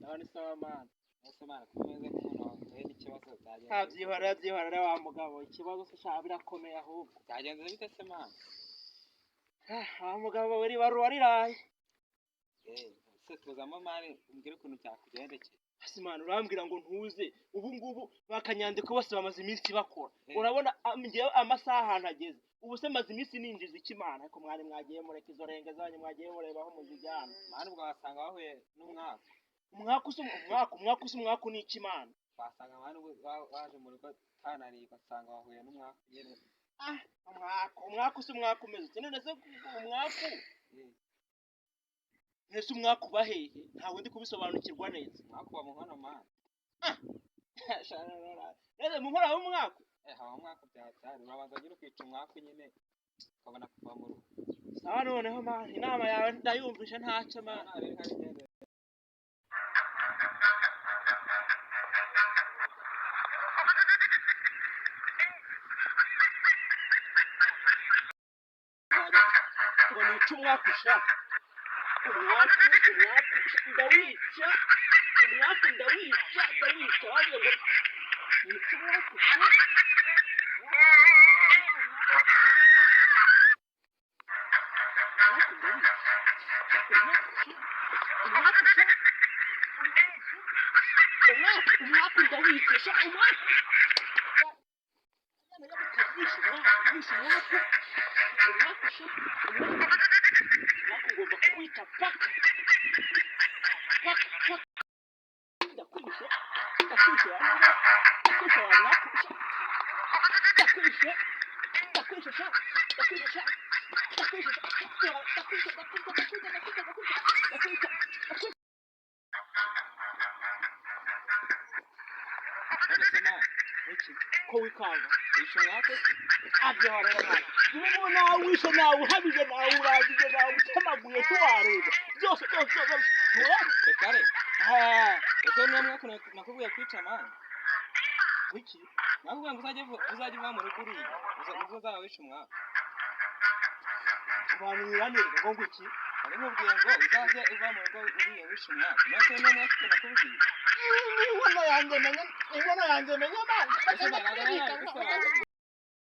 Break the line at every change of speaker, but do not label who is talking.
Sawa, ni sawa mana.
Ese mana, ko umeze nk'umuntu wahuye n'ikibazo, byagenze bite?
Ntabyihorera, byihorera wa mugabo. Ikibazo se sha, birakomeye ahubwo.
Byagenze bite se mana?
Ah, wa mugabo we, ribaruwa riraye.
Eh, se tuzamo mani, umbwire ukuntu byakugendekeye.
Hasi mana, urambwira ngo ntuze. Ubu ngubu bakanyandiko bose bamaze iminsi bakora.
Eh.
Urabona njyewe amasaha ahantu ageze ubu se, maze iminsi ninjiza iki mana? Ariko mwari mwagiye mureka izo renge zanyu, mwagiye mureba aho muzijyana.
Mani, ubwo wasanga wahuye n'umwaka.
Umwaka usa umwaka, umwaka usa umwaka ni iki mana?
Wasanga mani waje mu rugo utanariye, ugasanga wahuye n'umwaka nyine.
Ah, umwaka, umwaka usa umwaka umeze ute none se umwaka?
Eh.
Ese umwaka uba hehe? Ntabwo ndi kubisobanukirwa neza.
Umwaka uba mu nkono mani.
Neze mu nkono w'umwaka?
Eh, haba umwaka byatari, urabanza nyine ukica umwaka nyine, ukabona kuva mu rugo.
Sawa noneho mana, inama yawe ndayumvishe, ntacyo mana.
Nta rero nkabigendera.
Ngo nica umwaka ushaka, umwaku, umwaku ndawica, umwaku ndawica, ndawica. Wagira ngo nica umwaku ushaka, umwaku ndawica, umwaku sha, umwaku sha, umwaku, umwaku ndawica sha, umwaku. Wishe umwaku, wishe umwaku, umwaku sha, umwaku, umwaku ngomba kuwica paka paka paka. Ndakwishe, ndakwishe wa mwana, ndakwishe wa mwaku sha, ndakwishe, ndakwishe sha, ndakwishe sha, ndakwishe sha, ndakwishe, ndakwishe, ndakwishe, ndakwishe, ndakwishe, ndakwishe, ndakwishe.
None se mani?
Iki ko wikanga?
Wishe umwaka se?
Abyihorera mwana, ubu ngubu nawe wishe, nawe uhabije, nawe urangije, nawe utemaguye, ntiwareba byose byose byose, ntureba.
Reka reka.
Ah,
Ese niwo mwaka nakubwiye kwica mani?
Wiki?
Nakubwiye ngo uzajye uva mu rugo uriye, ubwo uzaba wishe umwaka.
Sobanurira neza ngo ngwiki?
Nari nkubwiye ngo uzajye uva mu rugo uriye, wishe umwaka. None se niwo mwaka nakubwiye?
Inkono yanjye menya, inkono yanjye menya mani.
Ese ntabwo ari